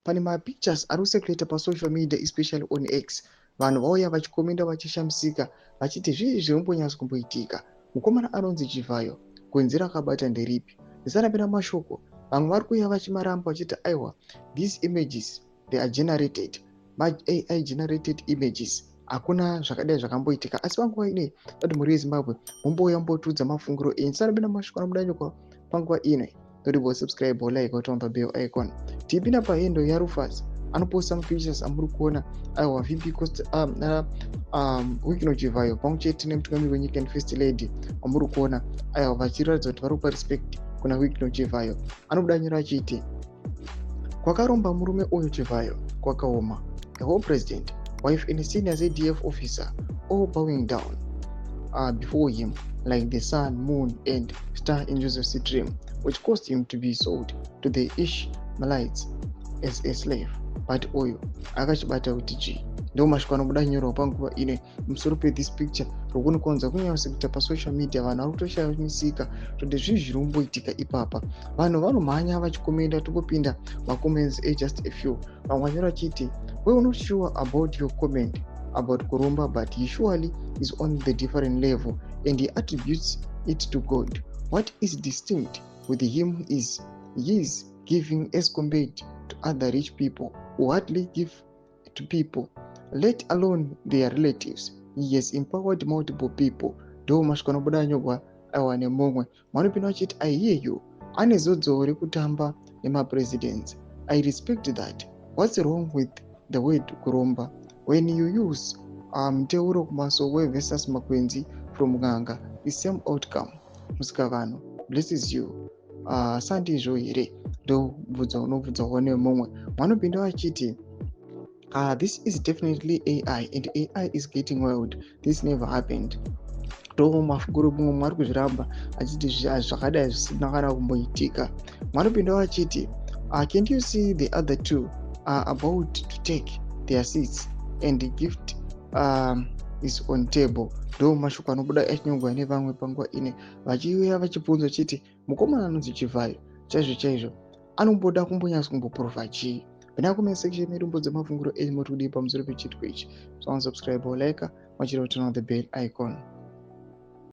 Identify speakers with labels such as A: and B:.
A: Pane mapictures ari kucirculata pasocial media, especially on X. Vanhu vauya vachikomenda, vachishamisika, vachiti zvii zvirimbonyatso kumboitika? Mukomana anonzi Chivhayo, gwenzi rakabata nderipi? Ndisarambira mashoko, vamwe vari kuuya vachimaramba vachiti aiwa, these images, they are generated, maAI generated images, hakuna zvakadai zvakamboitika. Asi panguva inei dati mhuri yeZimbabwe mumbouya mbotiudza mafungiro enyu. Tisarambira mashoko anobuda nyokwa panguva inoi, toribo subscribe, like, otomba bell icon. Tipinda pahandle yaRufus, anoposta mapictures amuri kuona, aiwa, VP Cost Wicknell Chivhayo pamwe chete nemutungamiri wenyika and First Lady amuri kuona, aiwa, vachiratidza kuti vari kupa respect kuna Wicknell Chivhayo. Anobuda nyora achiti, "Kwakaromba murume uyu Chivhayo kwakaoma. A whole president, wife and a senior ZDF officer all bowing down before him like the sun, moon and star in Joseph's dream, which caused him to be sold to the Ishmaelites as a slave. But uyu akachibata kuti chii?" Ndo mashoko anobuda nyorwa panguva ino musoro pethis picture rokunokonza kunyanyisa kuita pasocial media. Vanhu vari kutoshamisika kuti zvii zviri kumboitika ipapa. Vanhu vanomhanya vachikomenda. Tongopinda macomments ejust a few. Vamwe vanyora vachiti, "We're not sure about your comment about kuromba, but he surely is on the different level and he attributes it to God. What is distinct with him is his giving as compared to other rich people who hardly give to people, let alone their relatives. He has empowered multiple people." Ndo mashoko anobuda anyorwa, aiwa, nemumwe. Vanopinda vachiti, "I hear you. Ane zodzo rekutamba nemapresidents. I respect that. What's wrong with the word kuromba? When you use muteuro kumasowe versus makwenzi from n'anga, the same outcome. Musikavanhu blesses you. Sandizvo here?" Ndobvunza, unobvunzawo nemumwe. Vanopinda vachiti, "This is definitely AI and AI is getting wild. This never happened." Ndo mafunguro mumwe mwari kuzviramba achiti zvakadai zvisina kana kumboitika. Mwanopinda vachiti, "Can't you see the other two are about to take their seats and the gift is on table?" Ndo mashoko anobuda achinyorwa nevamwe panguva ine, vachiuya vachibvunza vachiti mukomana anonzi Chivhayo chaizvo chaizvo anomboda kumbonyatsa kumboprova chii? Pinda comment section medu, mbudza mafunguro enyu, muri kudii pamusoro pechiitiko ichi? So subscribe or like, machira turn on the bell icon.